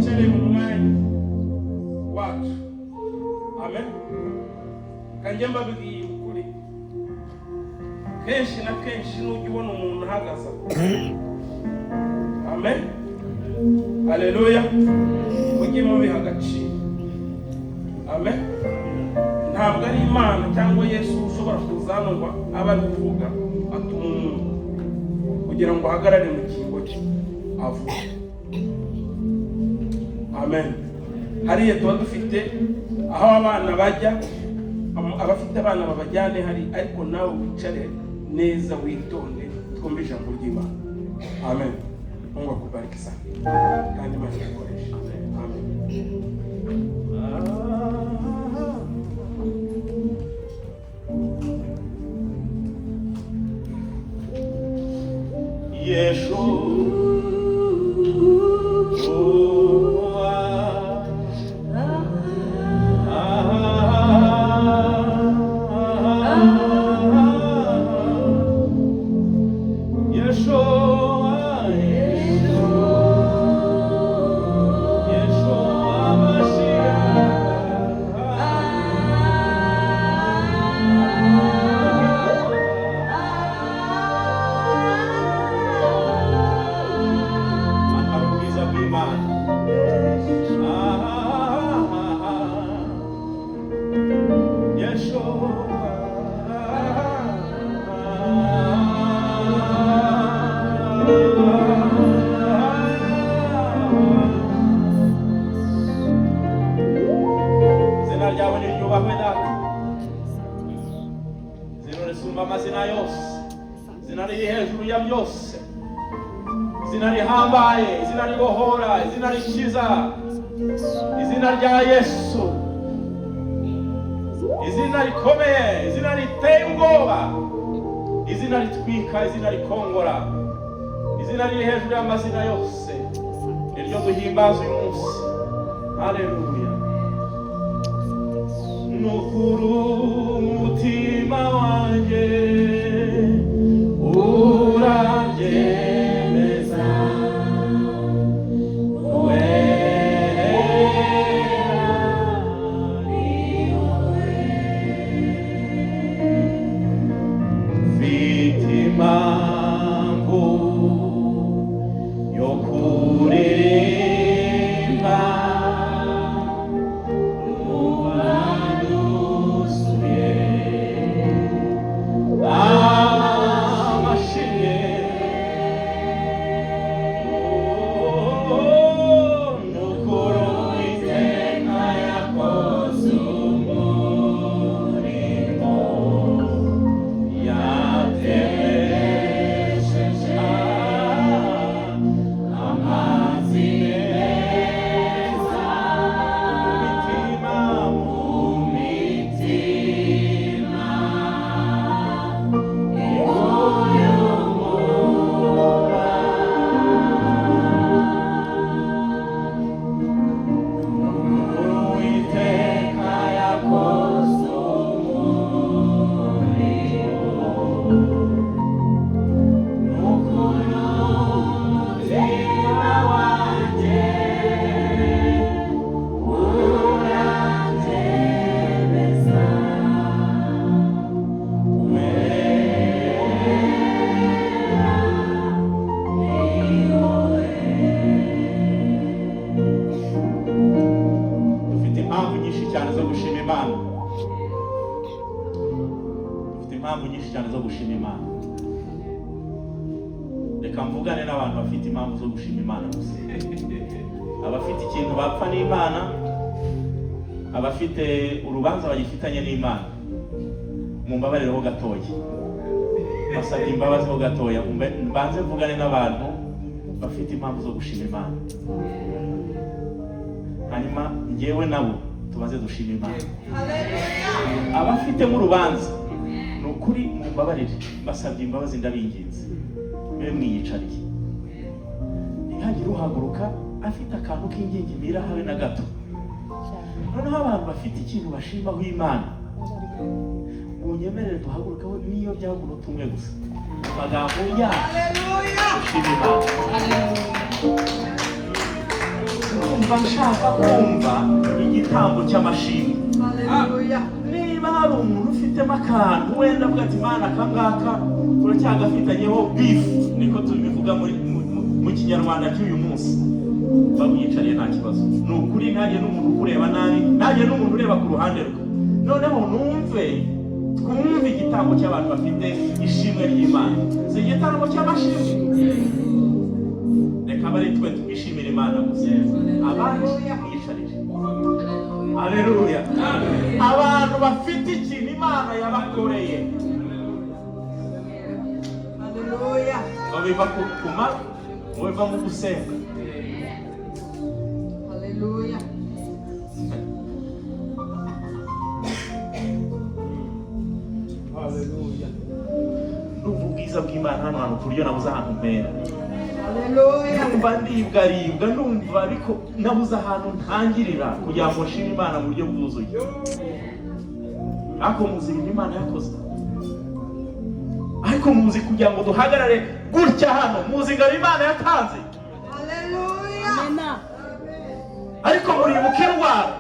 Twicare mu mwanya wacu. Amen. Kanjye mbabwiye ukuri, kenshi na kenshi nujya ubona umuntu ahagaze aho, amen, haleluya, mujye mubiha agaciro. Amen. Ntabwo ari Imana cyangwa Yesu ushobora kuza hano ngo abe ari kuvuga, atuma umuntu kugira ngo ahagarare mu cyimbo cye avuge. Amen. Hariya tuba dufite aho abana bajya, abafite abana babajyane hari, ariko nawe wicare neza, witonde, twumve ijambo ry'Imana. Amen. Mungu akubariki sana kandi Imana igukoreshe. Amen. Yeshua. Yeshua, Yeshua Mashiach. Ari ubwiza bw'Imana. Yeshua. Izina ryawe niryubahwe, Data. Izina risumba amazina yose, izina riri hejuru ya byose, izina rihambaye, izina ribohora, izina rikiza, izina rya Yesu, izina rikomeye, izina riteye ubwoba, izina ritwika, izina rikongora, izina riri hejuru y'amazina yose, niryo duhimbaza uyu munsi. Haleluya. Nukuri umutima wanjye urabyemeza, wera ni wowe. Mfite impamvu yo kuririmba, numva nuzuye amashimwe. Nukuri Uwiteka yakoze umurimo, yatemesheje amazi meza mu mitima, mu mitima. Uyu muba Uwiteka yakoze umurimo, nukuri umutima wanjye urabyemeza, wera ni wowe. Dufite impamvu nyinshi cyane zo gushima Imana. Dufite impamvu nyinshi cyane zo gushima Imana. Reka mvugane n'abantu bafite impamvu zo gushima Imana gusa, abafite ikintu bapfa n'Imana, abafite urubanza bagifitanye n'Imana. Mumbabarire ho gatoya, basabye imbabazi ho gatoya, mbanze mvugane n'abantu bafite impamvu zo gushima Imana, hanyuma njyewe nabo tumaze dushima Imana. Abafitemo urubanza, ni ukuri mumbabarire, mbasabye imbabazi, ndabinginze, mube mwiyicariye, ntihagire uhaguruka afite akantu k'ingingimira habe na gato. Noneho abantu bafite ikintu bashimaho Imana, munyemerere duhagurukeho, niyo byaba umunota umwe gusa, mu magambo yacu dushima Imana. Ndumva nshaka kumva igitambo cy'amashimwe. Haleluya. Niba hari umuntu ufitemo akantu wenda avuga ati: "Imana, aka ngaka turacyagafitanyeho beef," niko tubivuga mu Kinyarwanda cy'uyu munsi, bamwicariye nta kibazo. Ni ukuri, ntajye n'umuntu ukureba nabi, ntajye n'umuntu ureba ku ruhande rwe. Noneho numve, twumve igitambo cy'abantu bafite ishimwe ry'Imana. Si igitambo cy'amashimwe, reka abe ari twe twishimira Imana gusa, abandi mwiyicarire. Aleluya! Abantu bafite ikintu Imana yabakoreye. Haleluya. Ngo biva ku mavi, ngo biva mu gusenga. Haleluya. Haleluya. Ndumva ubwiza bw'Imana hano hantu ku buryo nabuze ahantu mpera. Haleluya. Ndumva ndibwaribwa, ndumva ariko nabuze ahantu ntangirira kugira ngo nshime Imana mu buryo bwuzuye. Ariko muzi ibintu Imana yakoze? Ariko muzi kugira ngo duhagarare gutya hano, muzi ingabo Imana yatanze? Haleluya. Ariko muribuka indwara,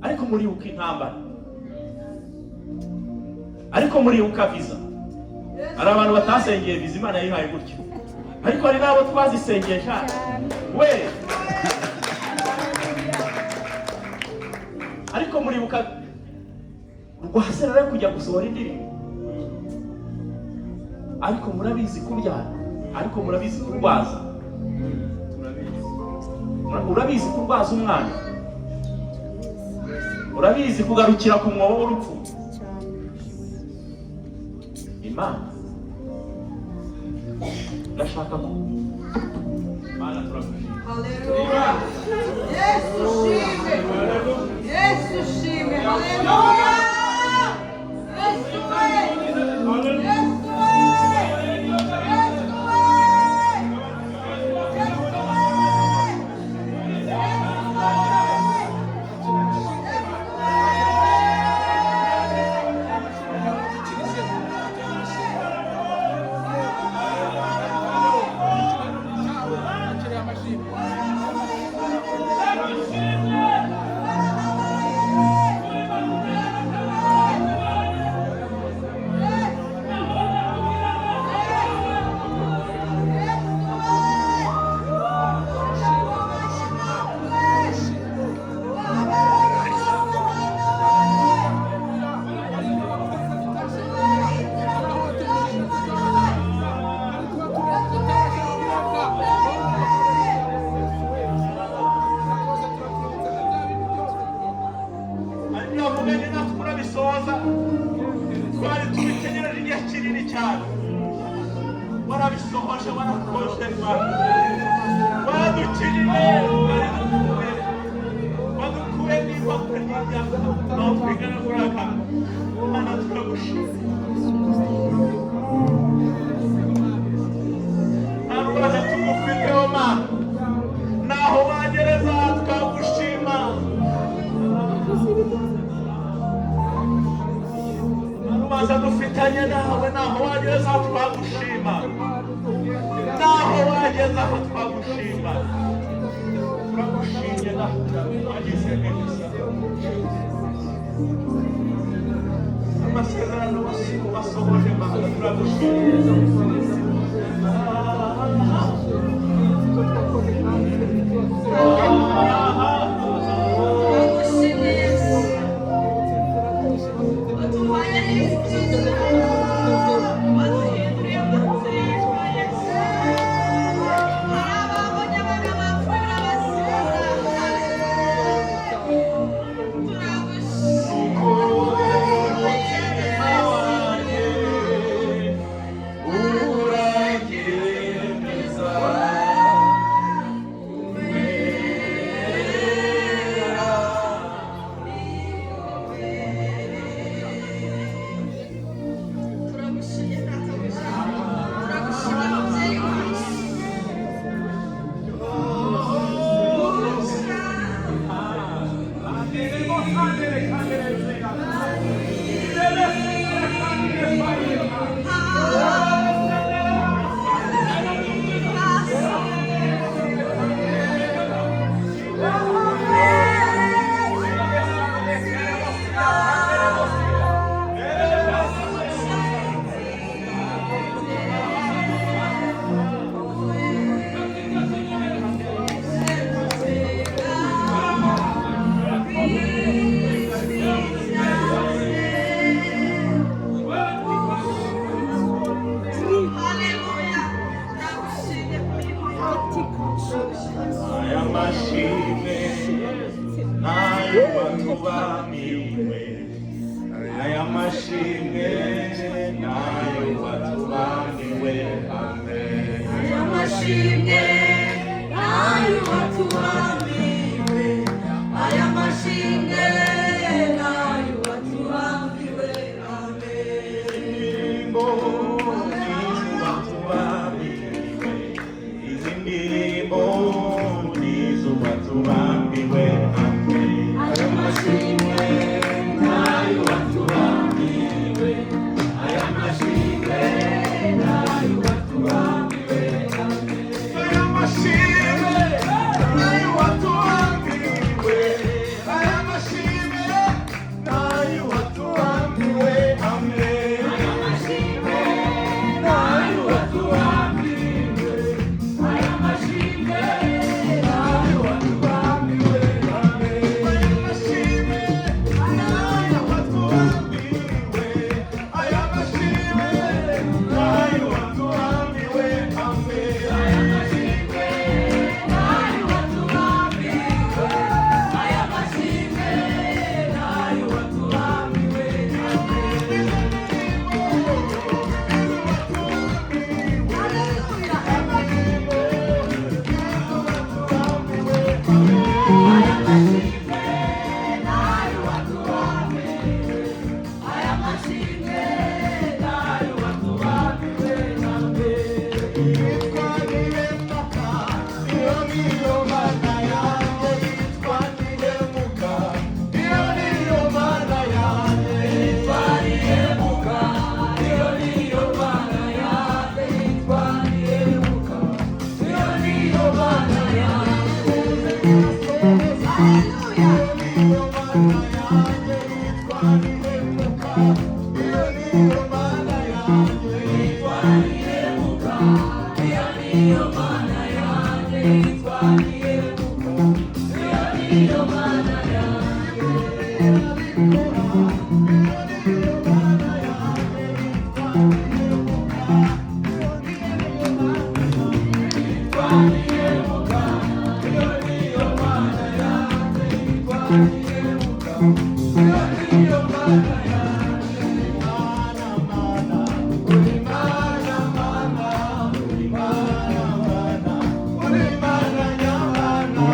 ariko muribuka intambara, ariko muribuka viza. Hari abantu batasengeye viza, Imana yayihaye gutyo, ariko hari n'abo twazisengeye cyane we. Ariko muribuka rwaserera yo kujya gusohora indirimbo? Ariko murabizi kubyara? Ariko murabizi kurwaza? Urabizi kurwaza umwana? Urabizi kugarukira ku mwobo w'urupfu? Imana, ndashaka ko, Mana, turagushima. Haleluya. Yesu shimwe. Yesu shimwe. Haleluya. Yesu we. Yesu we. Yesu we. Yesu we. Yesu we. Yesu we. Ariko yavuganye natwe urabisohoza. Twari tubitegereje igihe kinini cyane, warabisohoje, warakoze Mana. Wadukijije, wadukuye n'iboko ry'ibyaha aho twigana muri aka. Mana, turagushima. Nta rubanza tugufiteho Mana, naho wagereza twagushima. Nta rubanza dufitanye nawe, naho wageza twagushima, naho wageza aho twagushima. Turagushimye naho wagize neza, amasezerano wasohoje. Mana, turagushimye. Turagushimye Yesu. Waduhaye ibyiza, waduhinduriye amateka Yesu. Hari ababonye abana bapfuye urabasiza. Turagushimye. Umutima wanjye uragira Mashimwe nayo watubamiwe, aya mashimwe nayo watubamiwe, amen. Aya mashimwe nayo watubambiwe, aya mashimwe nayo watubambiwe, amen. Indirimbo nizo watubambiwe, izi ndirimbo nizo watubambiwe, amen. Aya mashimwe nayo watubambiwe, aya mashimwe nayo watubambiwe, amen. Aya mashimwe nayo watubambiwe, aya mashimwe nayo watubambiwe, amen. Aya mashimwe nayo watubambiwe, aya mashimwe nayo watubambiwe, amen. Aya mashimwe nayo watubambiwe, aya mashimwe nayo watubambiwe, amen. Aya mashimwe nayo watubambiwe, aya mashimwe nayo watubambiwe, amen. Aya mashimwe nayo watubambiwe, aya mashimwe nayo watubambiwe, amen. Yitwa Nihemuka, iyo niyo Mana yanjye. Yitwa Nihemuka, iyo niyo Mana yanjye. Yitwa Nihemuka, iyo niyo Mana yanjye. Yitwa Nihemuka, iyo niyo Mana yanjye. Iyo niyo Mana yanjye. Yitwa Nihemuka, iyo niyo Mana yanjye. Yitwa Nihemuka, iyo niyo Mana yanjye. Yitwa Nihemuka, iyo niyo Mana yanjye. Yitwa Nihemuka, iyo niyo Mana yanjye. Yitwa Nihemuka, iyo niyo Mana yanjye. Mana, Mana, uri Mana, Mana, uri Mana, Mana, uri Mana nyamana.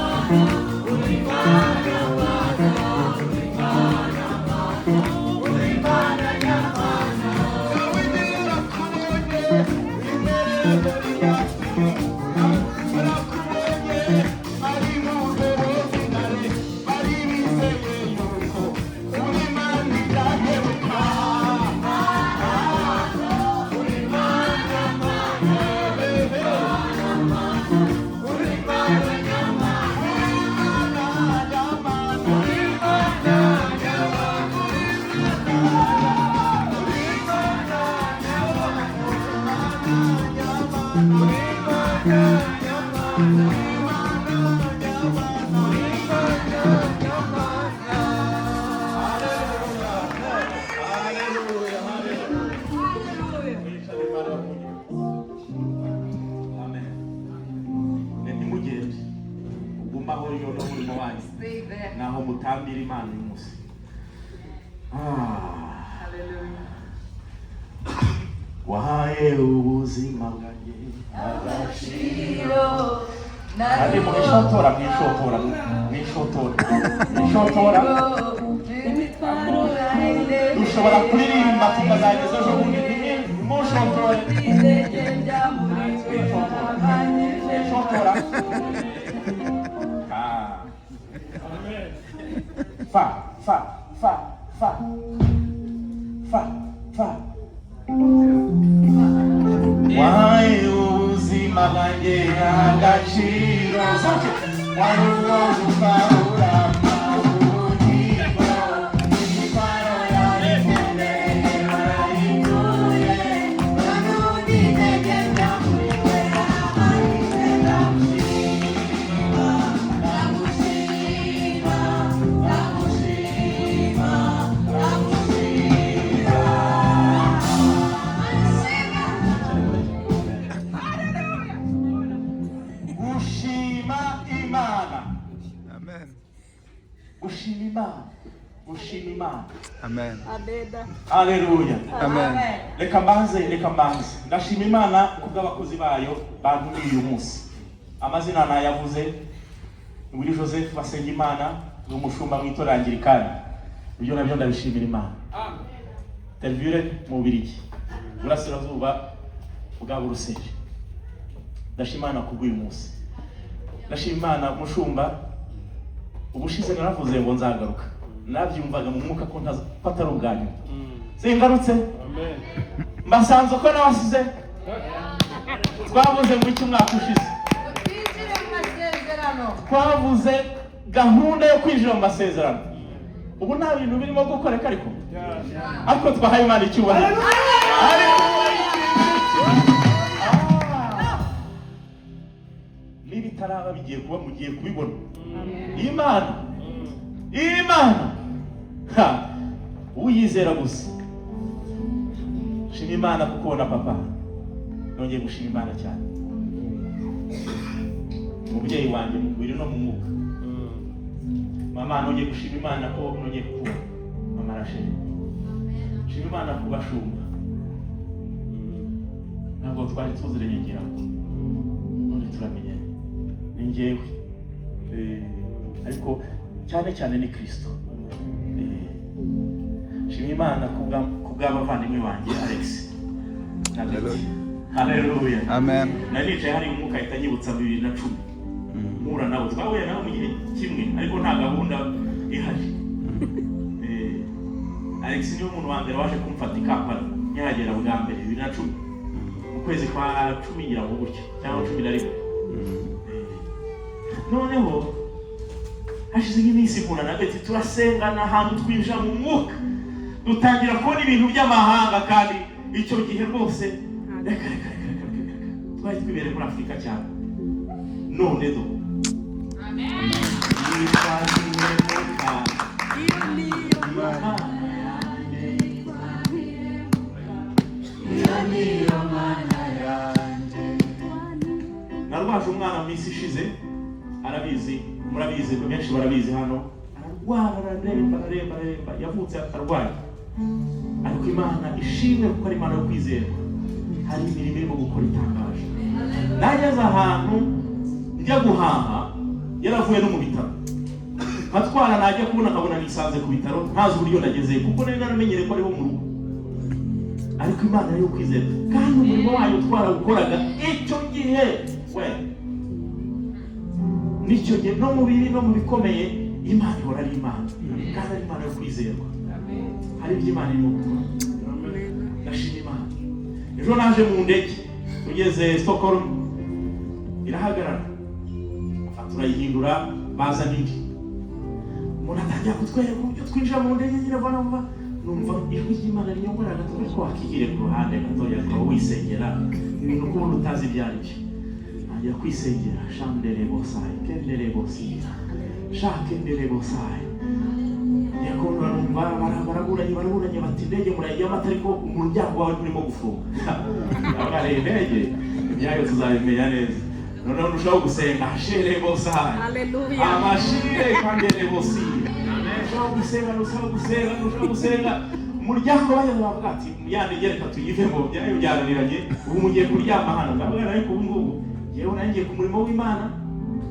Uri Mana, Mana, uri Mana, Mana, uri Mana nyamana. Dawidi arakubonye, imbere Goliyati. Arakubonye, ari mu ntebe z'intare, bari bizeye yuko uri Mana idahemuka. Uri Mana, Mana, uri Mana nyamana, uri Mana nyamana, uri Mana nyamana, uri Mana nyamana, uri Mana nyamana, uri Mana nyamana. Haleluya, haleluya, haleluya. Amen. Ntimugende, ugume aho iyo n'umurimo wanyu Stay there. naho mutambira Imana uyu munsi. Ah. Hallelujah. Wahaye ubuzima bwanjye Agaciro kandi mwishotora, mwishotora, mwishotora, mwishotora. Dushobora kuririmba tukazageza ejo bundi. Ntimushotore, mwishotora. Ah. Fa, fa, fa, fa, fa, fa. Wahaye ubuzima bwanjye agaciro, wari ubwo gupfa ubugingo, imitwaro yari ikomeye warayikuye, none intege ndamuriwe amanitse. Ndagushima, ndagushima, ndagushima, ndagushima. Gushima Imana. Amen. Gushima Imana, gushima Imana. Amen. Haleluya. Amen. Reka mbanze, reka mbanze ndashima Imana kubw'abakozi bayo bantumiye uyu munsi. Amazina nayavuze, ni Joseph Basengimana, ni umushumba mu itorero Anglikani. Ibyo nabyo ndabishimira Imana. Tervuren mu Bubiligi, burasirazuba bwa Buruseli. Ndashima Imana kubw'uyu munsi, ndashima Imana. Mushumba, ubushize naravuze ngo nzagaruka, nabyumvaga mu mwuka ko atari ubwa nyuma. Singarutse. Amen. Mbasanze uko nabasize. Twavuze ngo iki umwaka ushize? Twinjire mu masezerano. Twavuze gahunda yo kwinjira mu masezerano. Ubu nta bintu birimo gukoreka, ariko twahaye Imana icyubahiro. Ariko niba itaraba, bigiye kuba, mugiye kubibona. Imana, Imana, ha, uyizera gusa. Shima Imana kuko ubona papa. Nongeye gushima Imana cyane, umubyeyi wanjye mu mubiri no mu mwuka. Mama, nongeye gushima Imana ko nongeye kukubona. Mama Rachel, shima Imana kubashumba. Ntabwo twari tuziranye, ngira ngo none turamenyanye. Ni njyewe, ariko cyane cyane ni Kristo. Shima Imana kubw'abavandimwe banjye, Alex na Betty. Haleluya. Amen. Nari nicaye hari umwuka ahita anyibutsa 2010 mpura nabo. Twahuye nabo mu gihe kimwe, ariko nta gahunda ihari. Alex niwe muntu wa mbere waje kumfata i Kampala nkihagera bwa mbere, 2010 mu kwezi kwa 10 ngira ngo gutyo, cyangwa 11. Noneho hashize nk'iminsi mpura na Betty, turasengana ahantu, twinjira mu mwuka, dutangira kubona ibintu by'amahanga. Kandi icyo gihe rwose, reka, reka, reka, reka, reka, reka, twari twibereye muri Afurika cyane. None do yitwa Ntihemuka. Iyo niyo Imana yanjye. Iyo niyo Mana yanjye. Narwaje umwana mu minsi ishize, arabizi, murabizi, benshi barabizi hano. Ararwara, araremba, araremba, araremba. Yavutse arwaye, ariko Imana ishimwe kuko ari Imana yo kwizerwa. Hari imirimo irimo gukora itangaje. Nageze ahantu njya guhaha, yaravuye no mu bitaro, nkatwara, najya kubona nkabona nisanze ku bitaro, ntazi uburyo nagezeyo, kuko nari naramenyereye ko ariho mu rugo. Ariko Imana yo kwizera, kandi umurimo wayo twarawukoraga icyo gihe we n'icyo gihe, no mu bibi no mu bikomeye, Imana ihora ari Imana, kandi ari Imana yo kwizerwa. Hari ibyo Imana irimo gukora, ndashima Imana. Ejo naje mu ndege, tugeze Stockholm irahagarara, turayihindura, bazana indi. Umuntu atangira kutwereka uburyo twinjira mu ndege nyine. Vuba vuba numva ijwi ry'Imana rinyongora gato, ariko wakigire ku ruhande gatoya ukaba wisengera ibintu ukubona utazi ibyo ari byo. Ntangira kwisengera, shandere bosayi kendere bosiya shakendere bosayi. Yakunda numva baraburanye, baraburanye, bati indege murayijyamo, ariko umuryango wawe nturimo gufunga. Abari indege ibyayo tuzabimenya neza. Noneho ndushaho gusenga, shere bosayi. Haleluya. Amashire kandere bosiya. Ndushaho gusenga, ndushaho gusenga, ndushaho gusenga. Umuryango bageze bavuga ati ya ndege reka tuyivemo, byayo byaraniranye, ubu mugiye kuryama hano. Ndavuga, ariko ubu ngubu yewe nangiye ku murimo w'Imana,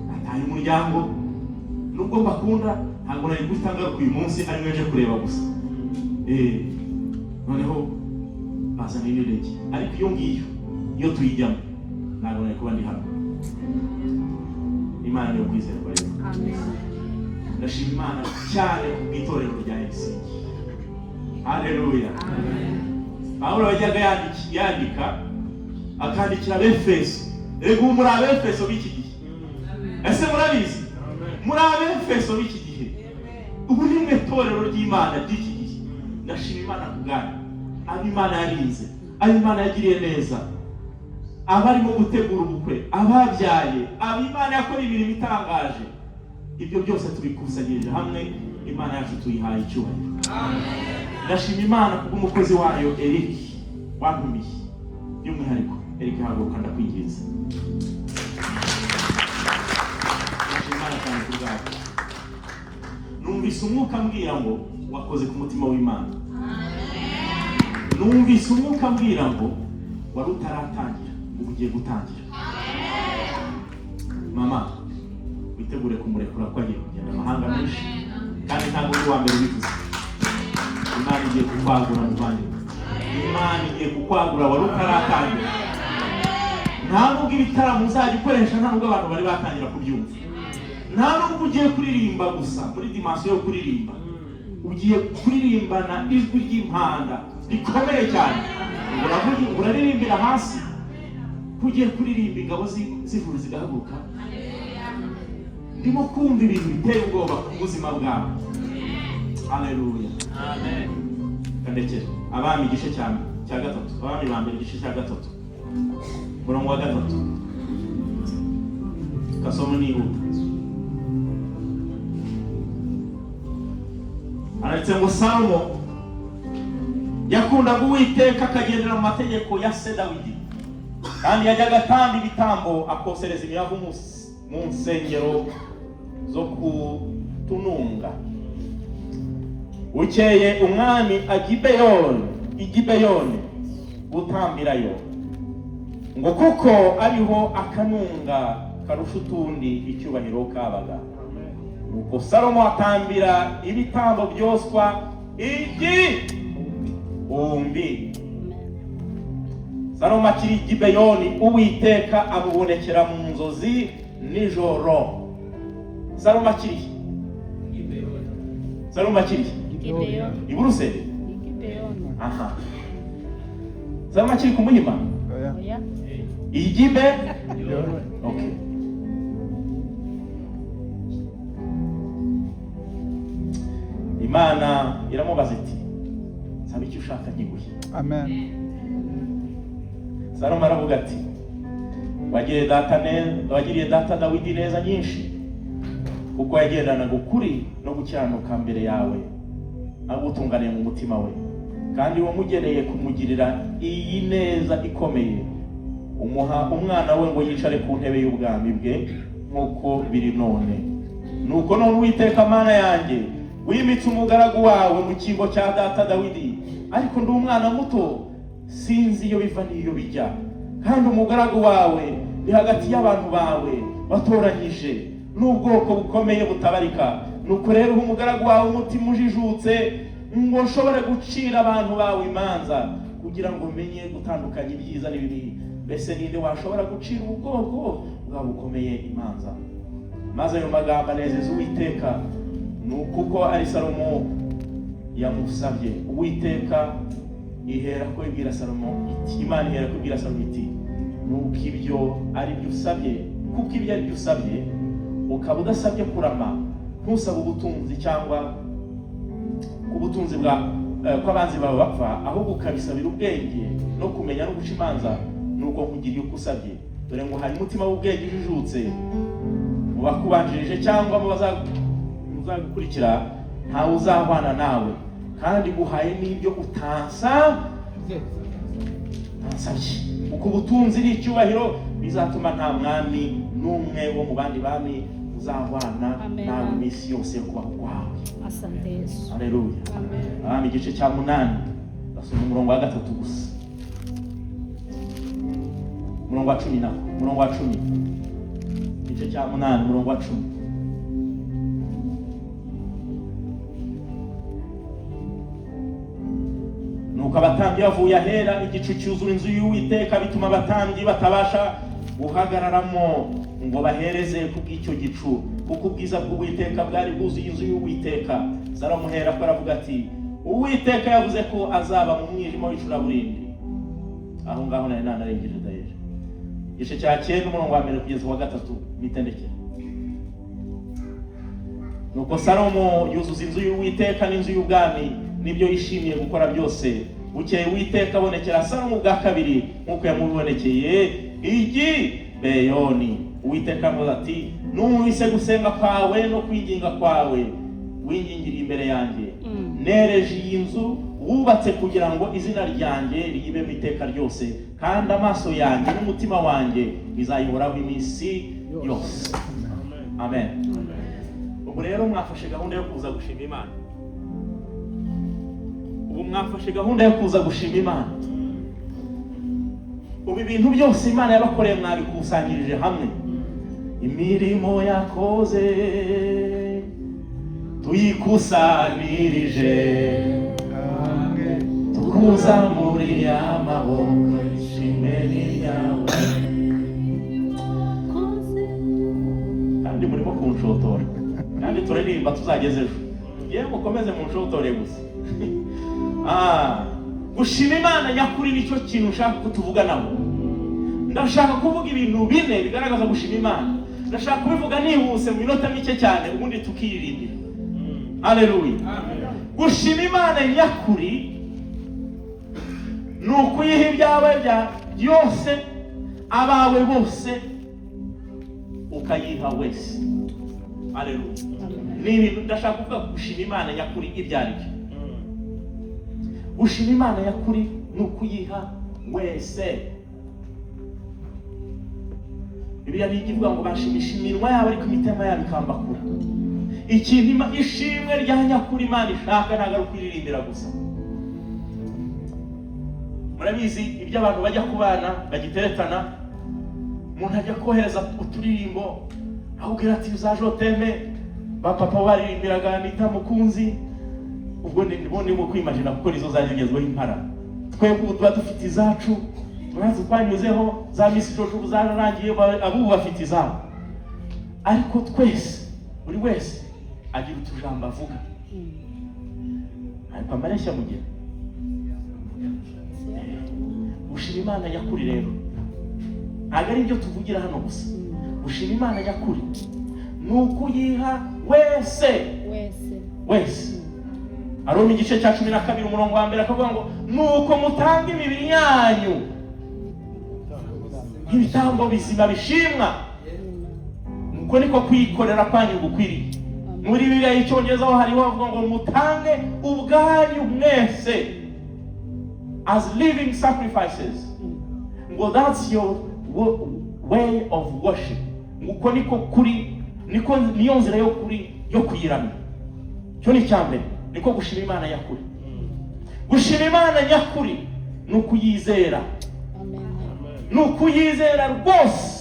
nataye umuryango, nubwo mbakunda ntabwo nari guhita ngaruka uyu munsi ari mwe nje kureba gusa. Noneho bazana indi ndege, ariko iyo ngiyo iyo tuyijyamo ntabwo nari kuba ndi hano. Imana niyo kwizerwa rero. Amen. Ndashima Imana cyane ku bw'itorero rya Helsinki. Haleluya. Pawulo yajyaga yandika akandikira Abefeso. Rega ubu muri Abefeso b'iki gihe. Ese murabizi? Muri Abefeso b'iki gihe. Ubu ni mwe torero ry'Imana ry'iki gihe. Ndashima Imana ku bwanyu, abo Imana yarinze, abo Imana yagiriye neza, abarimo gutegura ubukwe, ababyaye, abo Imana yakora imirimo itangaje. Ibyo byose tubikusanyirije hamwe, Imana yacu tuyihaye icyubahiro. Ndashima Imana kubw'umukozi wayo Eric wantumiye by'umwihariko. Eric, haguruka, ndakwinginze. Ndashima Imana cyane ku bwawe. Numvise umwuka ambwira ngo wakoze ku mutima w'Imana. Numvise umwuka ambwira ngo wari utaratangira, ubu ugiye gutangira. Mama, witegure kumurekura ko agiye kugenda amahanga menshi, kandi ntabwo uri uwa mbere ubivuze. Imana igiye kukwagura, muvandimwe. Imana igiye kukwagura, wari utaratangira. Nta nubwo ibitaramo uzajya ukoresha, nta nubwo abantu bari batangira kubyumva, nta nubwo ugiye kuririmba gusa muri dimension yo kuririmba, ugiye kuririmbana ijwi ry'impanda rikomeye cyane. Uravuga, uraririmbira hasi ko ugiye kuririmba ingabo z'ijuru zigahaguruka. Ndimo kumva ibintu biteye ubwoba ku buzima bwawe. Haleluya. Kandekere Abami igice cya gatatu, Abami ba mbere igice cya gatatu, umurongo wa gatatu, kasoma nihuta. Handitse ngo Salomo yakundaga Uwiteka, akagendera mu mategeko ya se Dawidi, kandi yajyaga atamba ibitambo, akosereza imibavu mu nsengero zo kutununga. Bukeye umwami i Gibeyoni gutambirayo, ngo kuko ariho akanunga karusha utundi icyubahiro kabaga. Nuko Salomo atambira ibitambo byoswa 1000. Salomo akiri i Gibeyoni, Uwiteka amubonekera mu nzozi nijoro. Salomo akiri, Salomo akiri i Buruseli. Aha, Salomo akiri ku Muhima. Oya. I Gibe, okay. Imana iramubaza iti: "Saba icyo ushaka nkiguhe." Amen. Salomo aravuga ati: "Wagiriye data neza, wagiriye data Dawidi neza nyinshi, kuko yagendanaga ukuri no gukiranuka mbere yawe, agutunganiye mu mutima we, kandi wamugereye kumugirira iyi neza ikomeye, umuha umwana we ngo yicare ku ntebe y'ubwami bwe nk'uko biri none. Nuko none, Uwiteka Mana yanjye, wimitse umugaragu wawe mu cyimbo cya data Dawidi, ariko ndi umwana muto, sinzi iyo biva n'iyo bijya, kandi umugaragu wawe ni hagati y'abantu bawe watoranyije n'ubwoko bukomeye butabarika. Nuko rero uha umugaragu wawe umutima ujijutse, ngo nshobore gucira abantu bawe imanza, kugira ngo menye gutandukanya ibyiza n'ibibi. Mbese ninde washobora gucira ubu bwoko bwawe bukomeye imanza?" Maze ayo magambo anezeza Uwiteka, ni ukuko ari Salomo yamusabye. Uwiteka ihera ko ibwira Salomo iti, Imana ihera ko ibwira Salomo iti: "Nuko ibyo ari byo usabye, kuko ibyo ari byo usabye, ukaba udasabye kurama, ntusabe ubutunzi cyangwa ubutunzi bwa ko abanzi bawe bapfa, ahubwo ukabisabira ubwenge no kumenya no guca imanza, nuko nkugiriye uko usabye. Dore ngo hari umutima w'ubwenge ujijutse mu bakubanjirije cyangwa mu bazagukurikira, ntawe uzahwana nawe, kandi guhaye n'ibyo utansabye, kuko ubutunzi n'icyubahiro bizatuma nta mwami n'umwe wo mu bandi bami uzahwana Amen. nawe iminsi yose yo kubaho kwawe." Asante Yesu. Haleluya. Amen. Abami igice cya munani, ndasoma umurongo wa gatatu gusa, umurongo wa 10 nako, umurongo wa 10, igice cya munani, umurongo wa 10. Nuko abatambyi bavuye ahera, igicu cyuzura inzu y'Uwiteka, bituma abatambyi batabasha guhagararamo ngo bahereze kubw'icyo gicu. Kuko ubwiza bw'Uwiteka bwari bwuzuye inzu y'Uwiteka. Salomo aherako aravuga ati: "Uwiteka yavuze ko azaba mu mwijima w'icuraburindi." Aho ngaho nari nanarengeje dayeje. Igice cya 9, umurongo wa 1 kugeza uwa 3, mitendekere. Nuko Salomo yuzuza inzu y'Uwiteka n'inzu y'ubwami n'ibyo yishimiye gukora byose. Bukeye Uwiteka abonekera Salomo ubwa kabiri nk'uko yamubonekeye i Gibeyoni. Uwiteka amubaza ati: "Numvise gusenga kwawe no kwinginga kwawe wingingiriye imbere yanjye. Nereje iyi nzu wubatse kugira ngo izina ryanjye riyibemo iteka ryose, kandi amaso yanjye n'umutima wanjye bizayihoraho iminsi yose." Amen. Ubu rero mwafashe gahunda yo kuza gushima Imana. Ubu mwafashe gahunda yo kuza gushima Imana. Ubu ibintu byose Imana yabakoreye mwabikusanyirije hamwe. Imirimo yakoze tuyikusanirije, tukuzamuriye amaboko, ishimwe ni ryawe. Kandi murimo kunshotora, kandi turaririmba tuzageze ejo. Yewe, mukomeze munshotore gusa. Gushima Imana nyakuri nicyo kintu ushaka ko tuvuganaho. Ndashaka kuvuga ibintu bine bigaragaza gushima Imana. Ndashaka kubivuga nihuse mu minota mike cyane, ubundi tukiririmbira. Haleluya! Gushima Imana nyakuri ni ukuyiha ibyawe bya byose, abawe bose, ukayiha wese. Haleluya! Ni ibintu ndashaka kuvuga, gushima Imana nyakuri ibyo ari byo. Gushima Imana nyakuri ni ukuyiha wese. Bibiliya niyo ivuga ngo bashimisha iminwa yabo, ariko imitima yabo ikamba kure. Ikintu ishimwe rya nyakuri Imana ishaka ntabwo ari ukwiririmbira gusa. Murabizi ibyo abantu bajya kubana bagiteretana, umuntu ajya kohereza uturirimbo akubwira ati uzaje teme ba papa baririmbiraga nita mukunzi. Ubwo ni bo ndimo kwimagina, kuko nizo zari zigezweho impara. Twebwe ubu tuba dufite izacu, turazi twanyuzeho za Miss Jojo, ubu zararangiye, abubu bafite izabo. Ariko twese, buri wese agira utujambo avuga, ariko amareshya mugira. Gushima Imana nyakuri rero ntabwo ari ibyo tuvugira hano gusa. Gushima Imana nyakuri ni ukuyiha wese. Wese. Wese. Aroma igice cya 12, umurongo wa 1, akavuga ngo: "Nuko mutanga imibiri yanyu nk'ibitambo bizima bishimwa, nuko niko kwikorera kwanyu gukwiriye." Muri Bibiliya y'Icyongereza ho hariho bavuga ngo: "Mutange ubwanyu mwese as living sacrifices," ngo "that's your way of worship," ngo uko niko kuri, niko niyo nzira yo kuri yo kuyiramya. Icyo ni icya mbere, niko gushima Imana nyakuri. Gushima Imana nyakuri ni ukuyizera. Amen. Ni ukuyizera rwose.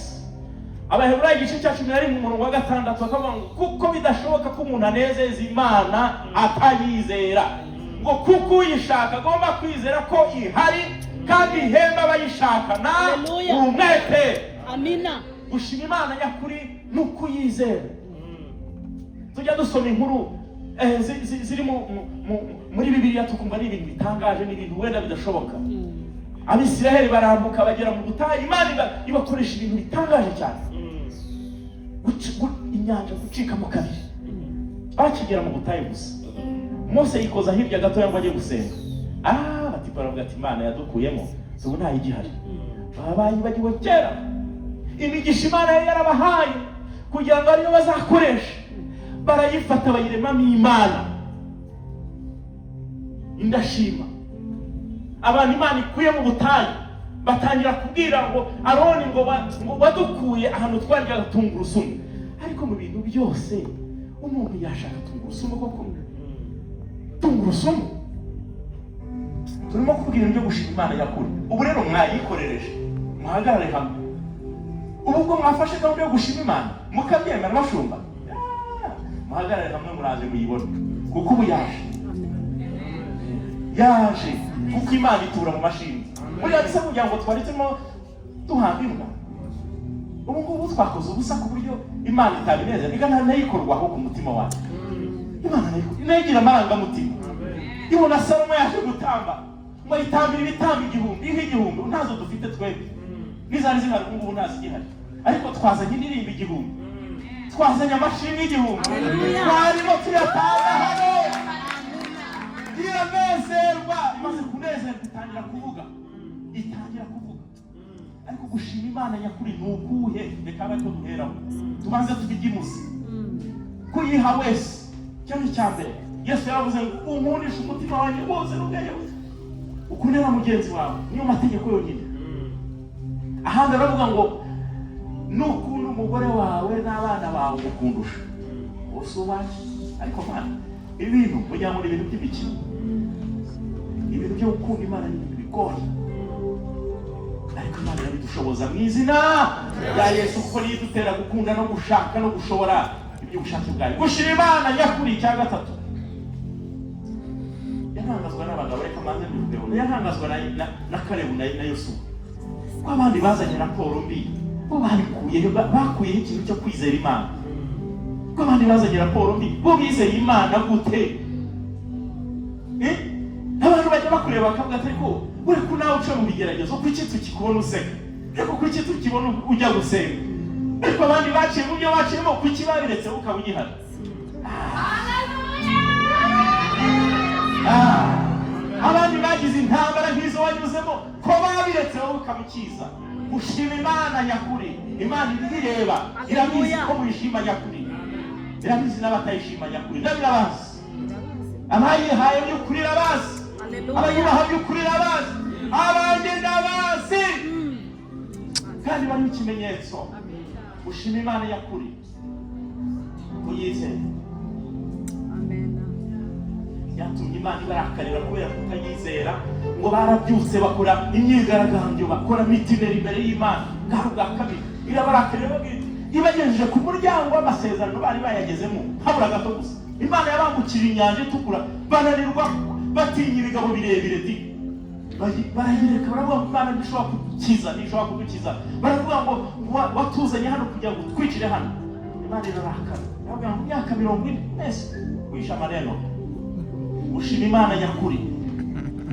Abaheburayo igice cya 11, umurongo wa 6, bakavuga ngo: "Kuko bidashoboka ko umuntu anezeza Imana atayizera," ngo "kuko uyishaka agomba kwizera ko ihari kandi ihemba abayishaka na Haleluya. umwete." Amina. Gushima Imana nyakuri ni ukuyizera. Tujya dusoma inkuru ziri muri Bibiliya, tukumva ari ibintu bitangaje, ni ibintu wenda bidashoboka. Abisiraheli barambuka bagera mu butayu, Imana ibakoresha ibintu bitangaje cyane. Inyanja gucikamo kabiri bakigera mu butayu gusa. Mose yikoza hirya gatoya ngo ajye gusenga. Bati baravuga ati: "Imana yadukuyemo ubu ntayigihari." Baba bayibagiwe kera. Imigisha Imana yari yarabahaye kugira ngo ariyo bazakoresha, barayifata bayiremamo imana. Indashima abantu Imana ikuye mu butayu batangira kubwira ngo Aroni ngo ngo wadukuye ahantu twaryaga tungurusumu. Ariko mu bintu byose umuntu yashaka tungurusumu koko? Tungurusumu! Turimo kuvuga ibintu byo gushima Imana nyakuri. Ubu rero mwayikorereje, muhagarare hamwe. Ubu ubwo mwafashe gahunda yo gushima Imana mukabyemera, bashumba, muhagarare hamwe, muraje muyibone, kuko ubu yaje, yaje, kuko Imana itura mu mashini. Buriya bisa kugira ngo twari turimo duhamba imbwa. Ubu ngubu twakoze ubusa ku buryo Imana itabineza, nayikorwaho ku mutima wacu. Imana nayo igira amarangamutima. Ibona Salomo yaje gutamba, ngo ayitambire ibitambo 1000, inka 1000. Ntazo dufite twebwe, n'izari zihari ubu ngubu ntazigihari, ariko twazanye indirimbo 1000, twazanye amashimwe 1000, twarimo tuyatanga hano. Iranezerwa. Imaze kunezerwa itangira kuvuga, itangira kuvuga. Ariko gushima Imana nyakuri ni ukuhe? Reka abe ariko duheraho, tubanze tubigimuze. Kuyiha wese, icyo ni icya mbere. Yesu yaravuze ngo unkundishe umutima wanjye wose n'ubwenge bwose, ukunde na mugenzi wawe, niyo mategeko yonyine. Ahandi aravuga ngo nukunda umugore wawe n'abana bawe ukundusha bose uwanjye. Ariko Mana, ibi bintu mugira ngo ni ibintu by'imikino. Ibintu byo gukunda Imana ni ibintu bigoye, ariko Imana irabidushoboza mu izina rya Yesu, kuko niyo idutera gukunda no gushaka no gushobora iby'ubushake bwayo. Gushima Imana nyakuri, icya gatatu, yantangazwa n'abagabo. Reka manze mbivugeho. Yantangazwa na Kalebu na Yosuwa, ko abandi bazanye raporo mbi, bo babikuyeho, bakuyeho ikintu cyo kwizera Imana. Ko abandi bazanye raporo mbi, bo bizeye Imana gute? Abantu bajya bakureba bakavuga ati ariko uri ko nawe uca mu bigeragezo, kuki tukikubona useka? Ariko kuki tukibona ujya gusenga? Ariko abandi baciye mu byo baciyemo, kuki babiretse ukaba ugihari? Abandi bagize intambara nk'izo wanyuzemo, ko babiretse wowe ukamukiza. Gushima Imana nyakuri, Imana ibireba, irabizi ko muyishima nyakuri, irabizi n'abatayishima nyakuri ndabirabazi. Abayihaye by'ukuri irabazi, abayubaha by'ukuri irabazi, abanjye ndabazi, kandi bariho ikimenyetso. Gushima Imana nyakuri, kuyizera, byatumye Imana ibarakarira kubera kutayizera. Ngo barabyutse bakora imyigaragambyo, bakora mitineri imbere y'Imana bwari ubwa kabiri. Irabarakarira, ibabwira iti, ibagejeje ku muryango w'amasezerano, bari bayagezemo habura gato gusa. Imana yabambukije inyanja itukura, bananirwa, batinya ibigabo birebire di, barayireka, baravuga ngo Imana ntishobora kudukiza, ntishobora kudukiza. Baravuga ngo watuzanye hano kugira ngo utwicire hano. Imana irarakara, iravuga ngo imyaka 40 mwese wishe amareno. Gushima Imana nyakuri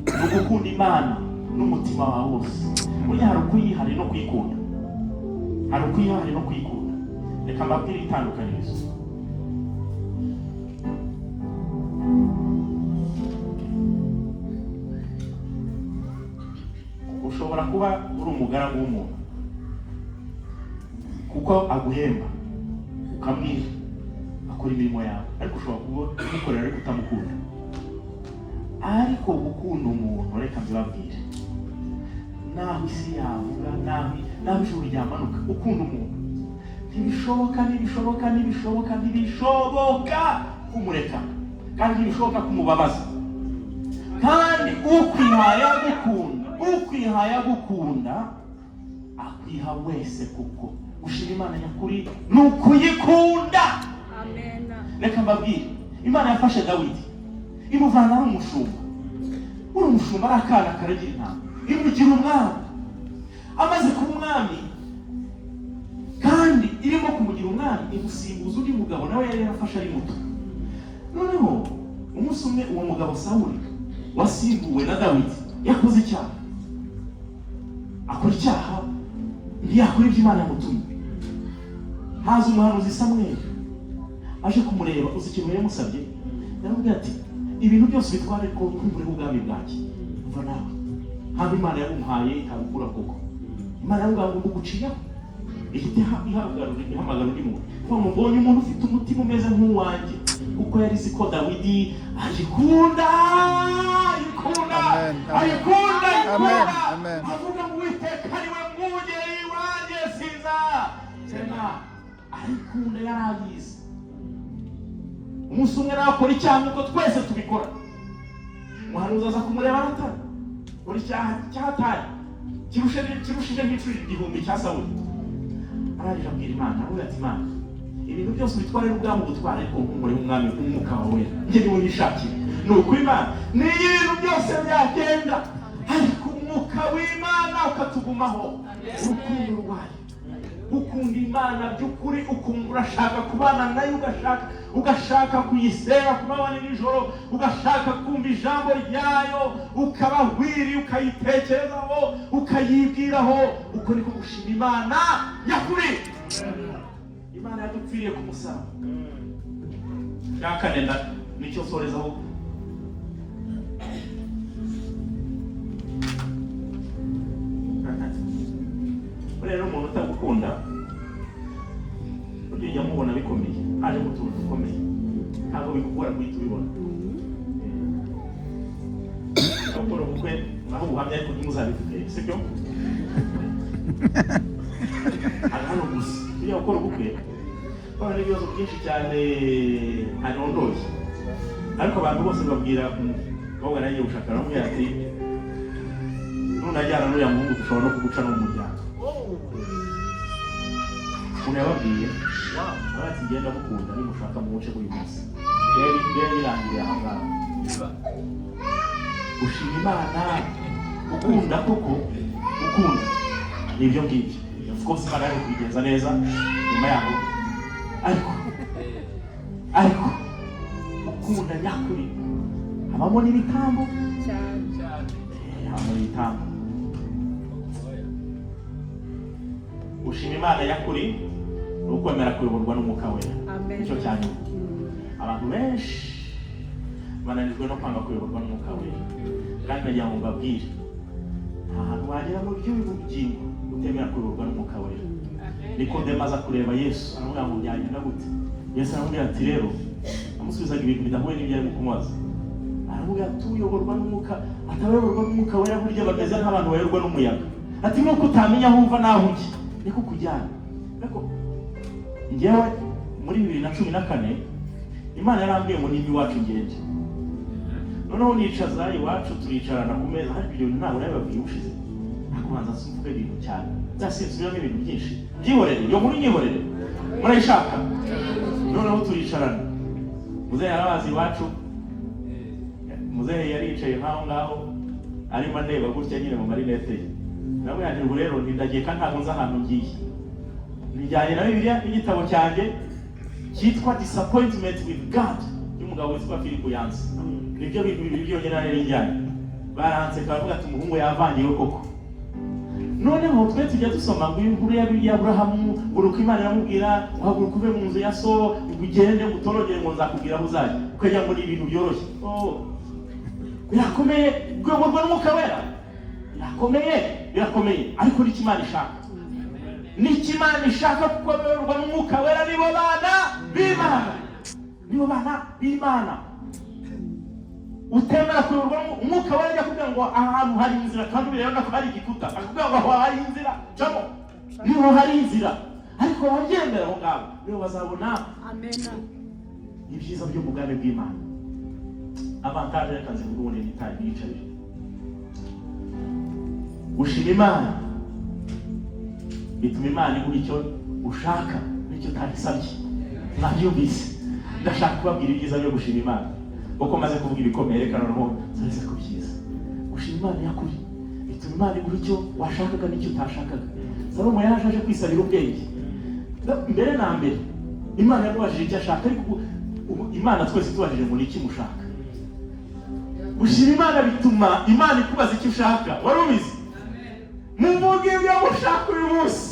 ni ugukunda Imana n'umutima wawe wose. Burya hari ukuyihari no kuyikunda, hari ukuyihari no kuyikunda. Reka mbabwire itandukanirizo. Ushobora kuba uri umugaragu w'umuntu kuko aguhemba, ukamwiha, akora imirimo yawe, ariko ushobora kuba umukorera ariko utamukunda. Ariko gukunda umuntu, reka mbibabwire, naho isi yavuga, naho ijuru ryamanuka, ukunda umuntu ntibishoboka, ntibishoboka, ntibishoboka, ntibishoboka kumureka, kandi ntibishoboka kumubabaza. Kandi ukwihaye agukunda, ukwihaye agukunda akwiha wese, kuko gushima Imana nyakuri ni ukuyikunda. Reka mbabwire, Imana yafashe Dawidi imuvana ari umushumba, uri umushumba ari akana karagira intama, imugira umwami. Amaze kuba umwami, kandi irimo kumugira umwami imusimbuza undi mugabo nawe yari yarafashe ari muto. Noneho umunsi umwe uwo mugabo Sawuli wasimbuwe na Dawidi yakoze icyaha, akora icyaha, ntiyakora ibyo Imana yamutumye. Haza umuhanuzi Samweli aje kumureba. Uzi ikintu yamusabye? Yaramubwiye ati ibintu byose bitwara, ariko ntumbureho ubwami bwanjye. Umva nawe, haba Imana yabumuhaye itabukura koko. Imana yaramubwira ngo mbuguciyeho, ihita ihamagara undi muntu, kuko ngo mbonye umuntu ufite umutima umeze nk'uwanjye, kuko yari izi ko Dawidi ayikunda, ayikunda, Amen, amen. ayikunda, Amen, ayikunda. amen. Avuga ngo Uwiteka niwe mwungeri wanjye, sinza sena. Ayikunda, yarabizi. Umunsi umwe nawe akora icyaha nk'uko twese tubikora. Umuhanuzi aza kumureba, aratara akora icyaha cyatari kirushije nk'inshuro 1000 cya Sawuli. Arangije abwira Imana, aravuga ati Imana, ibintu byose ubitware n'ubwami ubutware, ariko nkumbure umwami umwuka wawe njye niwe nishakira. Ni ukuri Imana, niyo ibintu byose byagenda, ariko umwuka w'Imana ukatugumaho, urukundo rwayo. Gukunda Imana by'ukuri, ukumva urashaka kubana nayo, ugashaka kuyisenga ku manywa nijoro, ugashaka kumva ijambo ryayo, ukaba wiriye ukayitekerezaho, ukayibwiraho. Uko niko gushima Imana nyakuri. Imana yadupfiriye ku musaraba. Cya kane nicyo nsorezaho. Buriya rero umuntu utagukunda, burya ujya mubona bikomeye, hajemo utuntu dukomeye, ntabwo bikugora guhita ubibona. Gukora ubukwe naho ubuhamya, ariko ntimuzabivuge, sibyo? Hano gusa tujya gukora ubukwe kubera n'ibibazo byinshi cyane ntarondoye, ariko abantu bose babwira umukobwa nagiye gushaka, baramubwira ati nunajyana n'uriya muhungu dushobora no kuguca no mu muryango. Ukuntu yababwiye, ati ngenda mukunda, nimushaka muwuce buri munsi. Rero birangiriye aho ngaho. Gushima Imana, gukunda koko, gukunda ni ibyo ngibyo. Of course Imana yaje kubigenza neza nyuma yaho, ariko gukunda nyakuri habamo n'ibitambo, habamo n'ibitambo. Gushima Imana nyakuri ni ukwemera kuyoborwa n'Umwuka Wera. Nicyo cya nyuma. Abantu benshi bananijwe no kwanga kuyoborwa n'Umwuka Wera, kandi nagira ngo mbabwire, nta hantu wagera mu by'ubugingo utemera kuyoborwa n'Umwuka Wera. Nikodemo aza kureba Yesu, aramubwira ngo byagenda gute? Yesu aramubwira ati rero, amusubizaga ibintu bidahuye n'ibyo arimo kumubaza, aramubwira ati uyoborwa n'Umwuka, atabayoborwa n'Umwuka Wera burya bameze nk'abantu bayoborwa n'umuyaga. Ati nuko utamenya aho uva n'aho ujya, niko kujyana. Ariko njyewe muri 2014 Imana yarambwiye ngo nimba iwacu ngende, noneho nicaza iwacu, turicarana ku meza. Hari ibyo bintu ntabwo nabibabwiye ubushize, ariko banza mvuge ibintu cyane, byasinsubiramo ibintu byinshi, byihorere, iyo nkuru nyihorere, murayishaka. Noneho turicarana, muzehe yarabazi iwacu, muzehe yaricaye nk'aho ngaho arimo andeba gutya nyine mu marinete ye. Nawe yanjye ubwo rero ntindagiye kandi ntabwo nzi ahantu ngiye, nijyanye na Bibiliya n'igitabo cyanjye cyitwa Disappointment with God y'umugabo witwa Philip Yancey. Nibyo bintu bibiri byonyine nari njyanye. Baranseka, baravuga ati umuhungu yavangiwe koko. Noneho twe tujya dusoma ngo inkuru ya Aburahamu, ngo uko Imana iramubwira ngo haguruka uve mu nzu ya so, ngo ugende, ngo utorogere, ngo nzakubwira aho uzajya, ukagira ngo ni ibintu byoroshye. Oh, birakomeye kuyoborwa n'Umwuka Wera, birakomeye, birakomeye, ariko nicyo Imana ishaka, nicyo Imana ishaka, kuko abayoborwa n'Umwuka Wera nibo bana b'Imana, nibo bana b'Imana. Utemera kuyoborwa Umwuka Wera ajya kugira ngo ahantu hari inzira, kandi ubireba ko hari igikuta, akakubwira ngo aho hari inzira, camo, niho hari inzira. Ariko ababyemera aho ngaho nibo bazabona ibyiza byo mu bwami bw'Imana. Avantage reka nzivuge ubundi nitaye niyicarire. Gushima Imana bituma Imana iguha icyo ushaka n'icyo utagisabye. Mwabyumvise? Ndashaka kubabwira ibyiza byo gushima Imana, kuko maze kuvuga ibikomeye, reka noneho nsoreze ku byiza. Gushima Imana nyakuri bituma Imana iguha icyo washakaga n'icyo utashakaga. Salomo yaje aje kwisabira ubwenge. Mbere na mbere Imana yamubajije icyo ashaka, ariko ubu Imana twese tubajije ngo ni iki mushaka? Gushima Imana bituma Imana ikubaza icyo ushaka. Wari ubizi? Muvuge ibyo mushaka uyu munsi.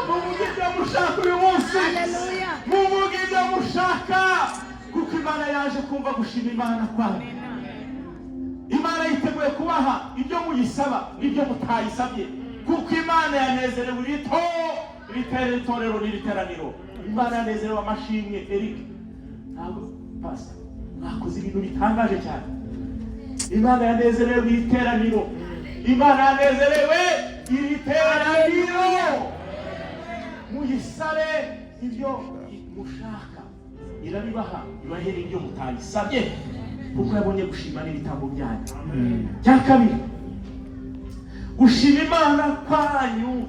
Muvuge ibyo mushaka uyu munsi, muvuge ibyo mushaka, kuko Imana yaje kumva gushima Imana kwanyu. Imana yiteguye kubaha ibyo muyisaba n'ibyo mutayisabye, kuko Imana yanezerewe iri itorero n'iri teraniro. Imana yanezerewe amashimwe. Eric, ntabwo pastor, mwakoze ibintu bitangaje cyane. Imana yanezerewe iri teraniro, Imana yanezerewe iri teraniro. Muyisabe ibyo mushaka, irabibaha, ibahe n'ibyo mutayisabye, kuko yabonye gushima n'ibitambo byanyu. Cya kabiri, gushima Imana kwanyu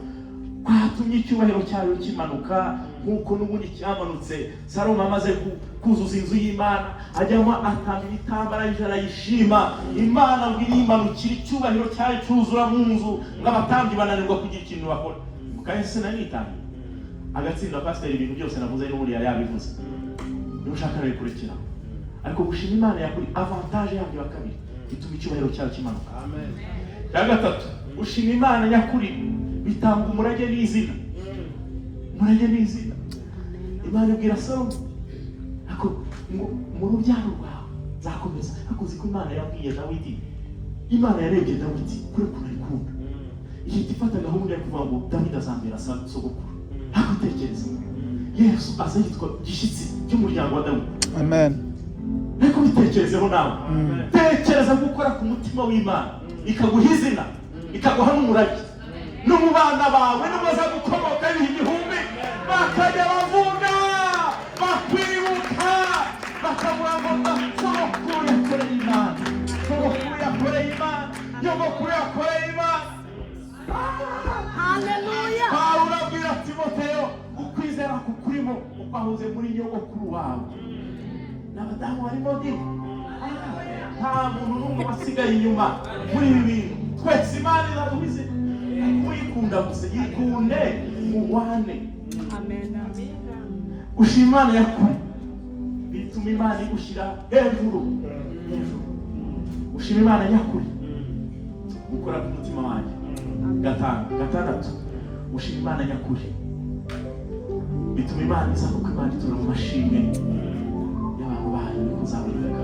kwatumye icyubahiro cyayo kimanuka nk'uko n'ubundi cyamanutse. Salomo amaze kuzuza inzu y'Imana, ajyamo atanga ibitambo, arangije arayishima. Imana ngo irimanukira, icyubahiro cyayo cyuzura mu nzu, ngo abatambyi bananirwa kugira ikintu bakora. Mu kanya sinanitangiye agatsinda pasiteri, ibintu byose navuze n'ubundi yari yabivuze. Niba ushaka nabikurikira, ariko gushima Imana yakuri, avantage yabyo ya kabiri, ituma icyubahiro cyayo kimanuka. Ya gatatu, gushima Imana nyakuri bitanga umurage n'izina, umurage n'izina. Imana ibwira Salomo ariko ngo mu rubyaro rwawe nzakomeza. Ariko uzi ko Imana yabwiye Dawidi, Imana yarebye Dawidi kure ukuntu ayikunda, ihita ifata gahunda yo kuvuga ngo Dawidi azambera sogokuru. Ariko tekereza, Yesu aza yitwa gishyitsi cy'umuryango wa Dawidi. Amen. Ariko bitekerezeho nawe, tekereza gukora ku mutima w'Imana ikaguha izina, ikaguha n'umurage, no mu bana bawe n'abazagukomoka ibihe igihumbi bakajya bavuga, bakwibuka, bakavuga ngo sogokuru yakoreye Imana, sogokuru yakoreye Imana, nyogokuru yakoreye Imana. Haleluya. Pawulo abwira Timoteyo, ukwizera kukurimo ukwahoze muri nyogokuru wawe. N'abadamu barimo di, nta muntu n'umwe wasigaye inyuma muri ibi bintu. Twese Imana izaduha izina. Ariko uyikunda gusa, yikunde muwane. Amen. Gushima Imana yakuri bituma Imana igushyira hejuru hejuru. Gushima Imana nyakuri gukora ku mutima wanjye. Gatanu, gatandatu, gushima Imana nyakuri bituma Imana iza, kuko Imana itura mu mashimwe y'abantu bayo, niko uzabivuga.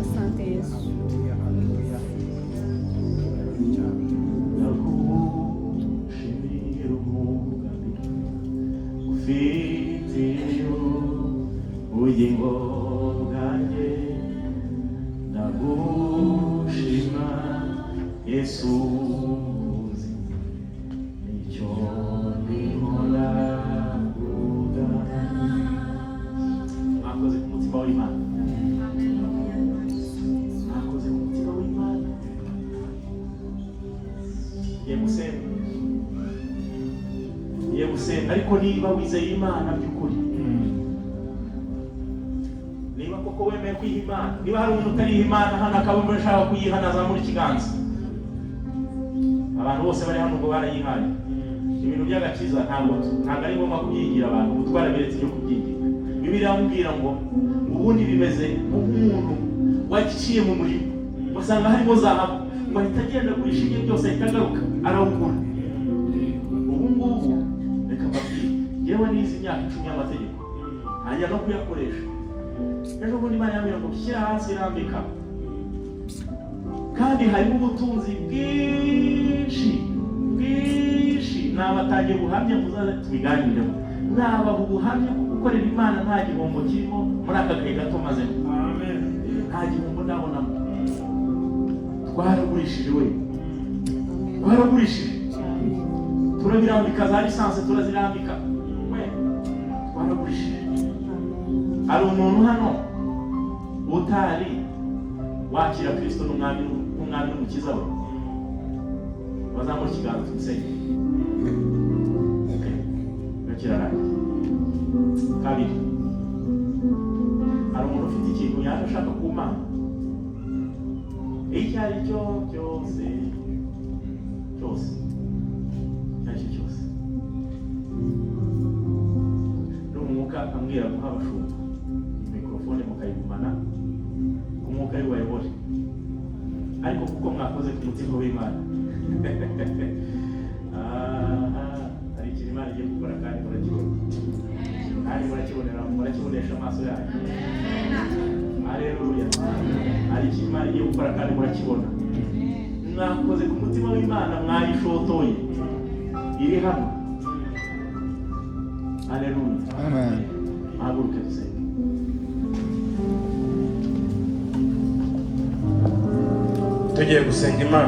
Asante Yesu. Ndagushimira umugambi ufitiye ubugingo bwanjye, ndagushima Yesu mukunzi, nicyo ndimo ndavuga. Mwakoze ku mutima w'Imana, mwakoze ku mutima w'Imana. Ngiye gusenga, ngiye gusenga, ariko niba wizeye Imana by'ukuri, niba koko wemeye kwiha Imana, niba hari umuntu utariha Imana hano akaba yumva ashaka kuyihana, azamura ikiganza. Abantu bose bari hano ubwo barayihaye. Ibintu by'agakiza ntabwo ari ngombwa kubyigira abantu, ubu twarabiretse ibyo kubyigira. Bibiliya iramubwira ngo ubundi bimeze nk'umuntu waciye mu murima ugasanga harimo zahabu, ngo ahita agenda agurisha ibye byose, ahita agaruka arawugura. Ubu ngubu reka mbabwire, yewe nize imyaka 10 y'amategeko, ntangira no kuyakoresha ejo bundi. Imana yambwira ngo shyira hasi, irambika, kandi harimo ubutunzi bwinshi bwinshi. Nabatangiye ubuhamya, muzaze tubiganireho. Nabaha ubuhamya ko gukorera Imana nta gihombo kirimo muri aka gahe gato mazemo, nta gihombo ndabonamo. Twaragurishije we, twaragurishije, turabirambika, za licence turazirambika we, twaragurishije. Hari umuntu hano utari wakira Kristo n'umwami n'umukiza we? Bazamura ikiganza tumusenge. Okay. Kirarangiye. Kabiri, hari umuntu ufite ikintu yaje ashaka ku Mana, icyo ari cyo cyose cyose, icyo ari cyo cyose? N'umwuka ambwira guha abashumba mikorofone mukayigumana, ku mwuka ari bubayobore, ariko kuko mwakoze ku mutima w'Imana, aha hari ikintu Imana igiye gukora, kandi murakibona, kandi murakibonera, murakibonesha amaso yanyu. Haleluya! Hari ikintu Imana igiye gukora kandi murakibona. Mwakoze ku mutima w'Imana, mwayishotoye, iri hano. Haleluya! Amen. Haguruke dusenge. Tugiye gusenga Imana.